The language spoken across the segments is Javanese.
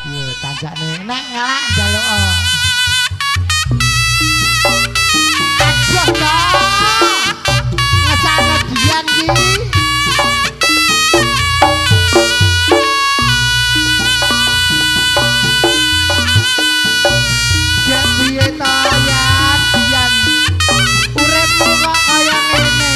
Iya, tanjakne nek ngelak njaluk. Aduh ta. Ngesane Dian ki. Gek piye ta Yan, Dian. Uripmu kok kaya ngene.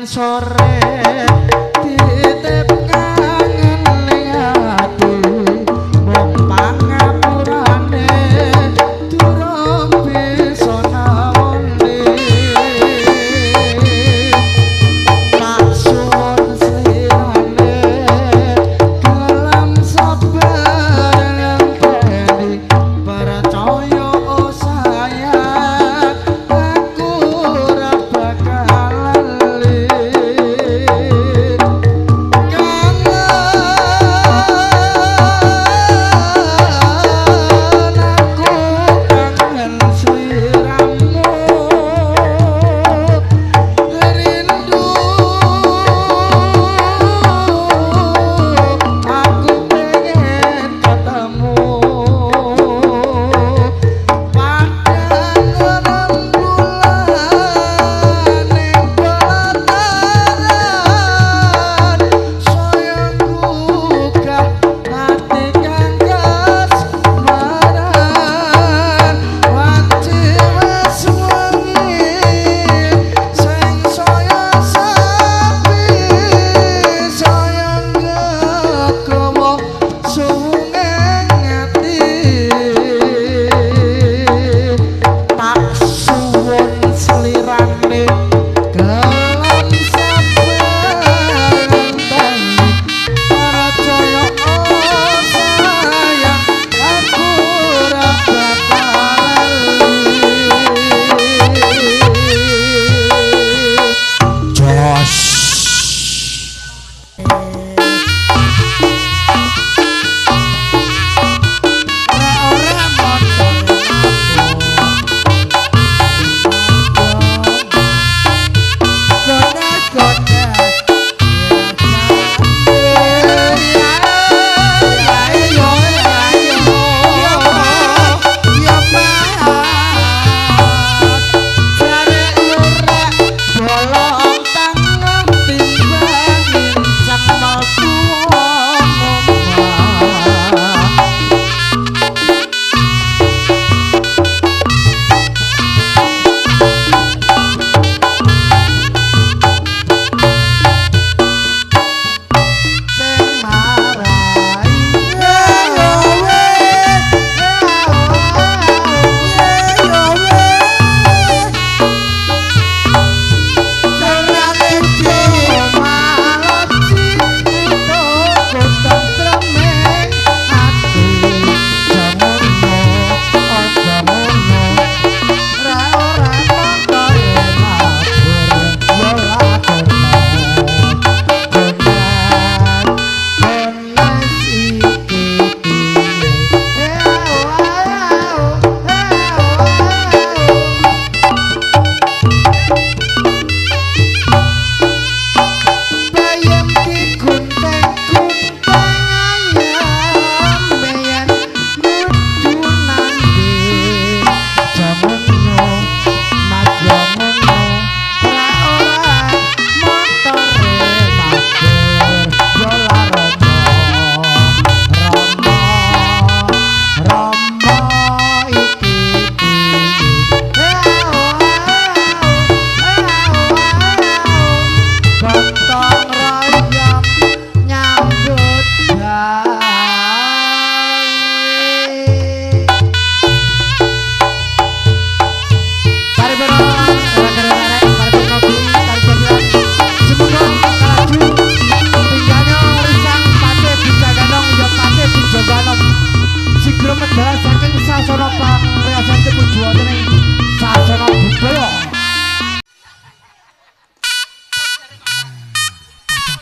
Sore titip kangen ning ati mung pangapurane durung bisa nawani tak suwun slirane gelem sabar ngenteni percaya sayang aku ora bakal lali.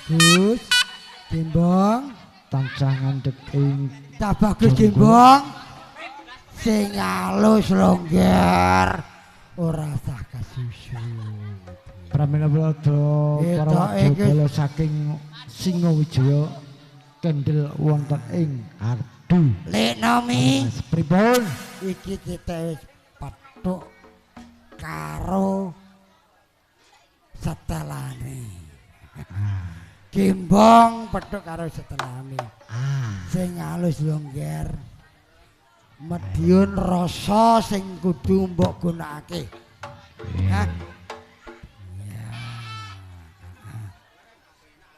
Bagus Gembong tansah ngandhek ing cah bagus Gembong sing alus longgar ora sah kesusu. Pramila para wadya saking Singowijaya kendel wonten ing Ardu. Lek Nomi pripun? Iki kita wis petuk karo setelane. Gembong petuk karo setelane. Sing alus longger Madiun rasa sing kudu mbok gunakake. Hah? Ya.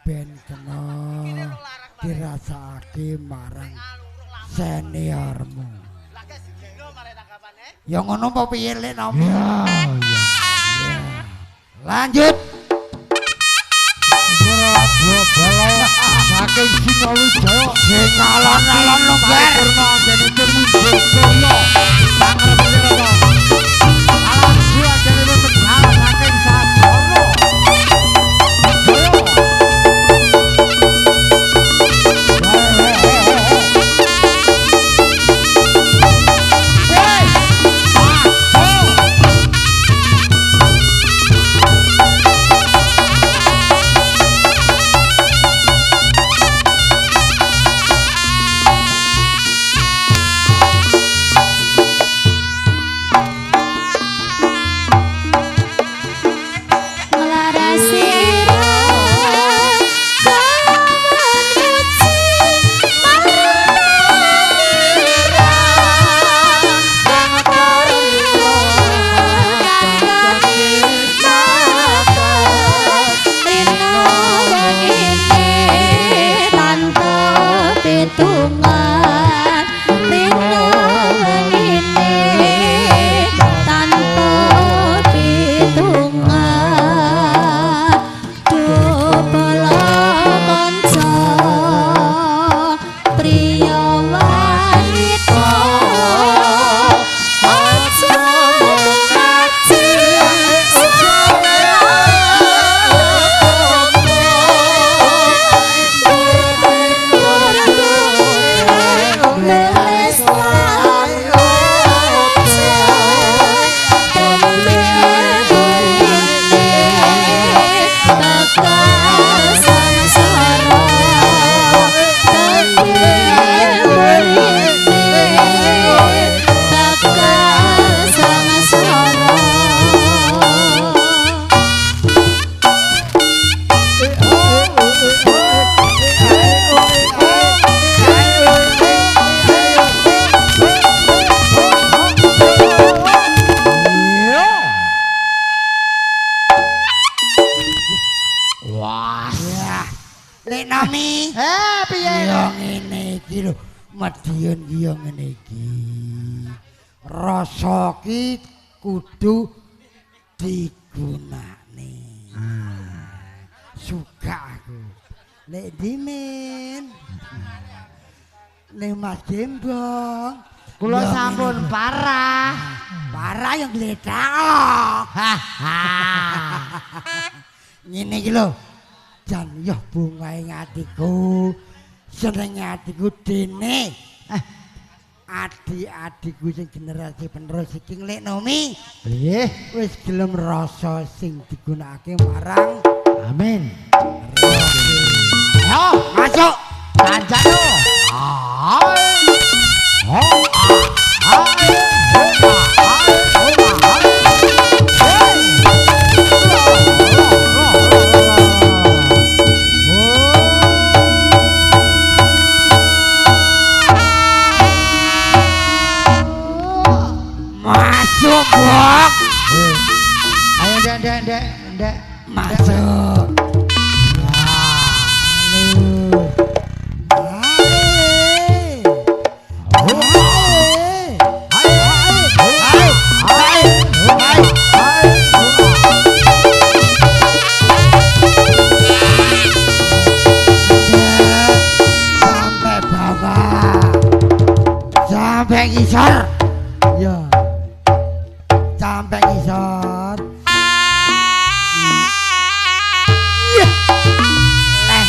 Ben kena dirasakake marang seniormu. Ya ngono apa piye Lek Nomi? Ya, ya. Lanjut. Saking Singowijaya sing alon-alon longgar purna anggenipun mundur surya pangrepira alaju anggenipun medal saking Sadana. Lek Nomi. Piye? Ya ngene iki lho, Madiun ki ya ngene iki. Rasa ki kudu digunakne. Suka aku. Lek dimin. Lek Mas Gembong. Kula sampun parah. Parah yang gledak. Ngene iki lho. Jan yoh bungae atiku, senenge atiku dene adik-adikku sing generasi penerus iki Lek Nomi. Piye? Wis gelem rasa sing digunakake marang amin. Ayo masuk. Tanjano. Masuk, Bok. Ayo ndek ndek ndek. Masuk. Sampai bawah. Sampai ngisor. Ya. Sampai ngisor. Leh.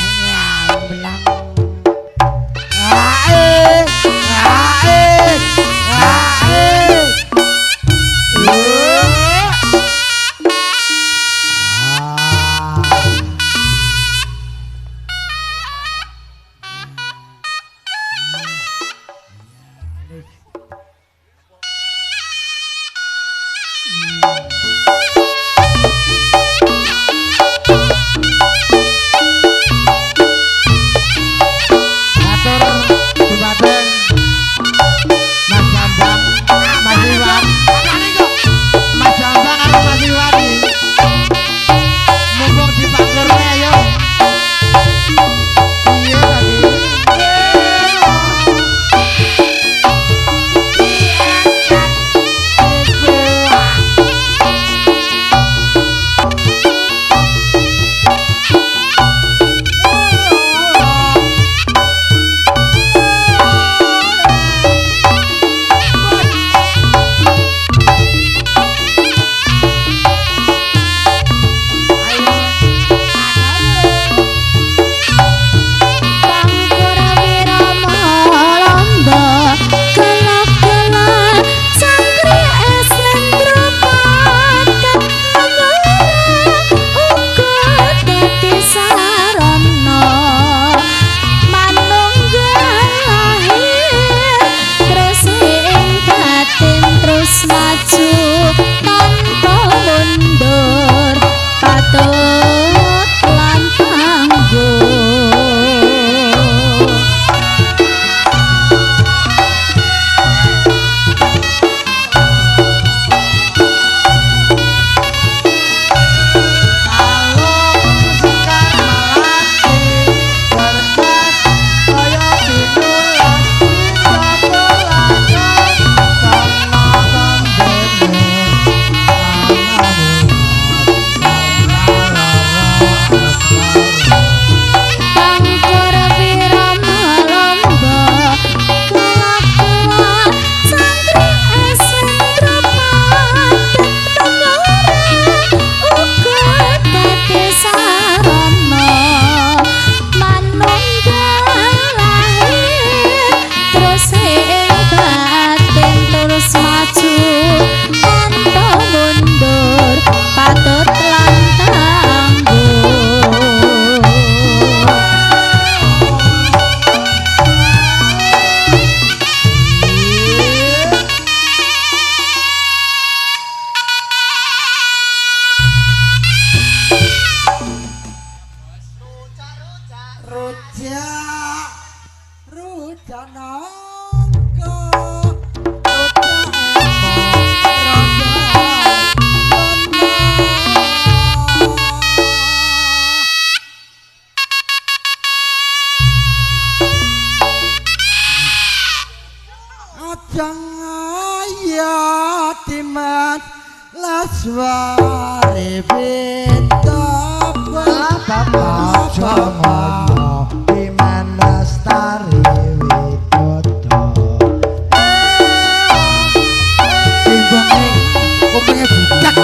Rujak rujak nangka, rujak emo, rujak ayati mas laswari bitapa Bapak ngono Iman lestari widodo. Timbange kupinge budak.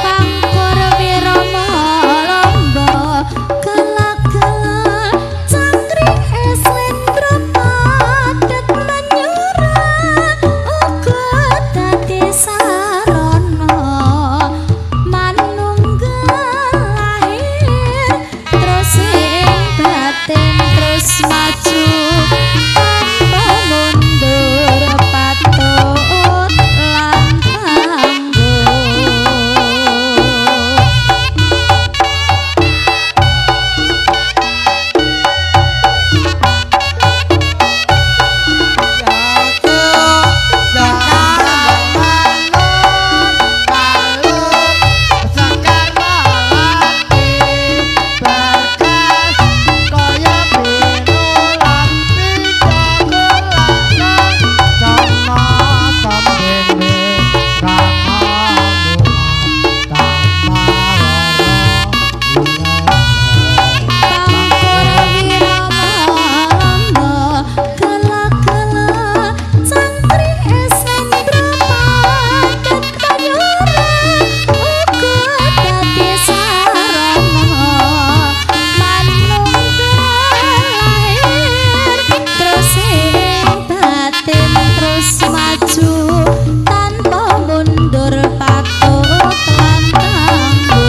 Pangkur wirama lamba kela-kela cangkring es lendra padet manyura uga dadi sarana manunggal lahir terus ing batin terus maju tanpa mundur patut lan tangguh. Pangkur wirama lamba kela-kela cangkring es lendra padet manyura uga dadi sarana manunggal lahir terus ing batin terus maju tanpa mundur patut lan tangguh.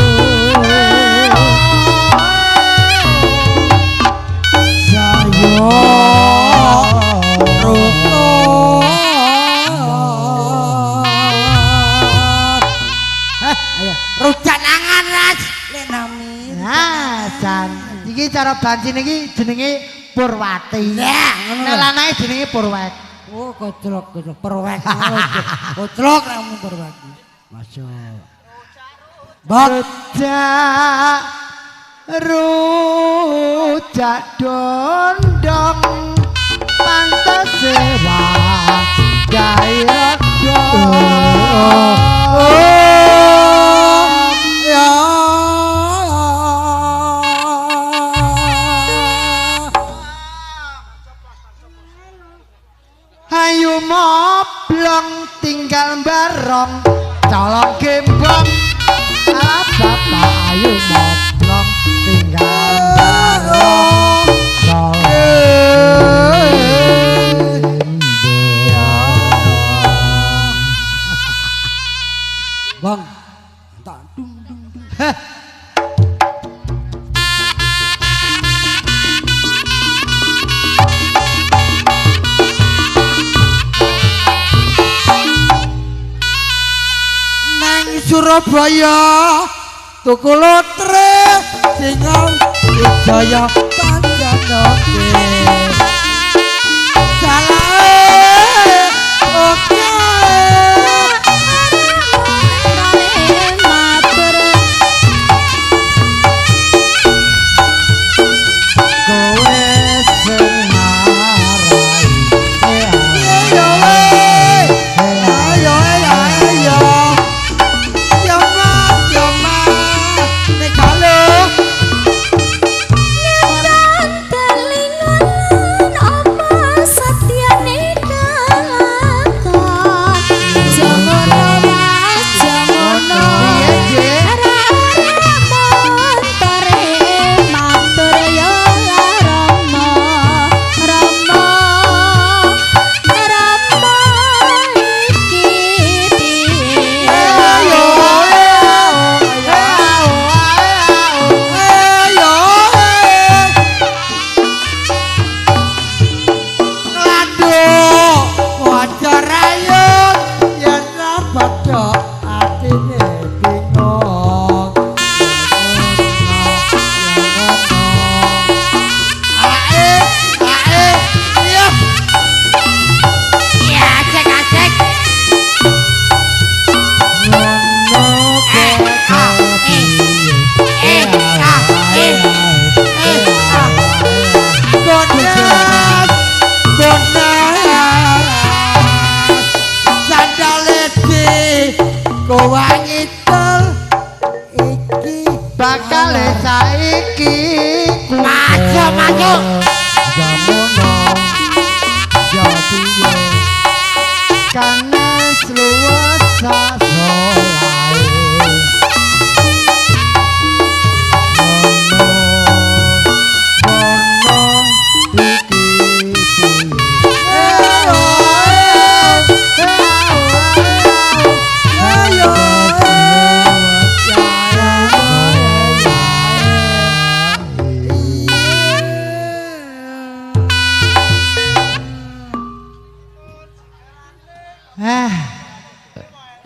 Jayo rukun. Rujak nangan Ras. Lek nami. Nah, jan iki cara banci niki jenenge Purwati. Ya, ngono Nek lho. lanange jenenge Purwek. Oh, koclok koclok perwek. Koclok kamu perwek. Masuk. Bang, Rujak rujak dondong pantes sewa gawe rodo. Oh, ya. Ayo moblong tinggal barong colong gembong. Alah bapak ayo moblong tinggal barong colong gembong. Bang, tak dung dung dung. Nang Surabaya tuku lotre sing Wijaya panjanoke. Salahe oke. Kowe sing marai Ayo ayo ayo. Ya Mas, ya Mas. Nek halo. Ora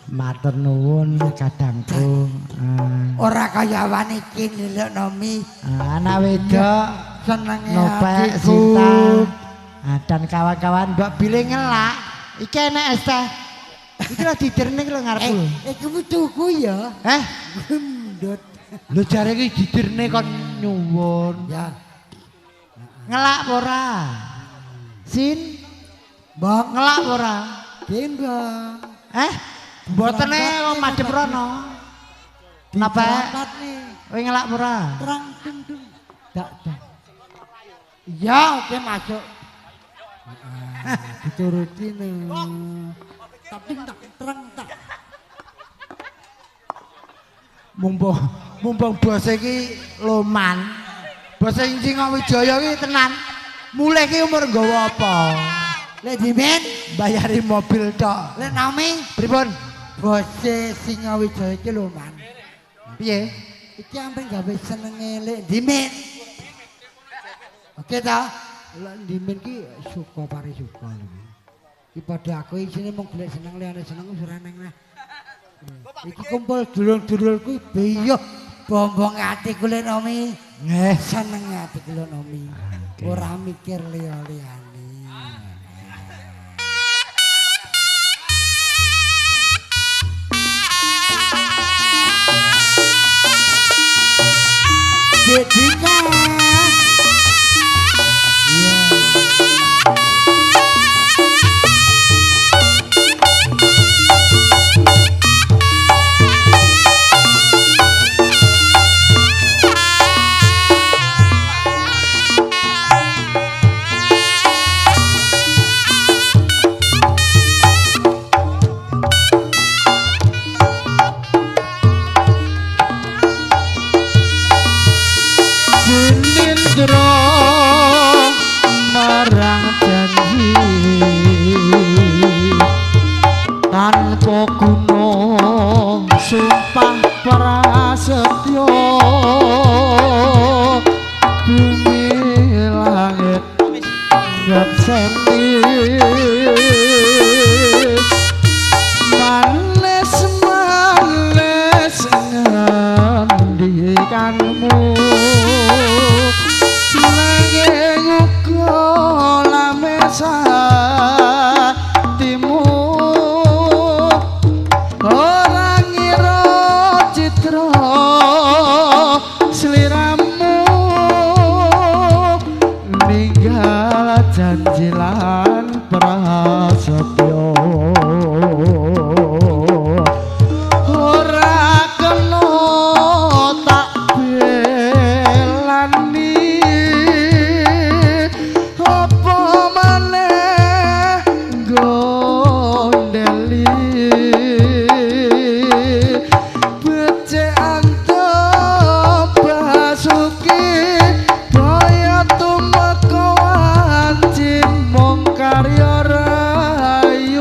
Matur nuwun kadangku. Ora kaya awan iki niluk Nomi. Anak wedok senenge Nopek Sinta dan kawan-kawan mbok bile ngelak. Iki enek es teh. Iki lho didirne iki lho ngarepku. Iki tuku ya. Eh, ndut. Lho jare iki didirne kon nyuwun. Ya. Ngelak ora? Sin, Bang, ngelak ora? Bang. Eh, mbotene wong madhep rono. Napa? Kowe ngelak ora? Terang dung dung. Dak dak. Ya, oke masuk. Dituruti nih. Tapi tak terang tak. Mumpung bos iki loman. Bos sing Singowijaya iki tenan. Mulih iki umur nggawa apa? Lek dimen bayari mobil tok. Lek nami pripun? Bose Singowijaya iki loman. Piye? Iki ampe gawe senenge lek dimen. Oke ta? Lek dimen ki suka parisuka iki. Iki padha aku isine mung golek seneng liyane seneng wis ora neng nah. Iki kumpul dulur-dulurku biyo bombong atiku lek Nomi. Nggih, seneng atiku lek Nomi. Ora mikir liya-liyane. Dedika. Sumpah prasetyo bumi langit nyekseni manis manis ngendikanmu nanging uga lames atimu ora ngira citra sliramu ninggal janji lan prasetyo ora kena tak belani apa maneh gondeli becik antuk basuki baya tumeka wanci mung karya rayu.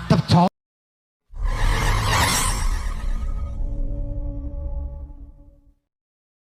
Madep, Cok.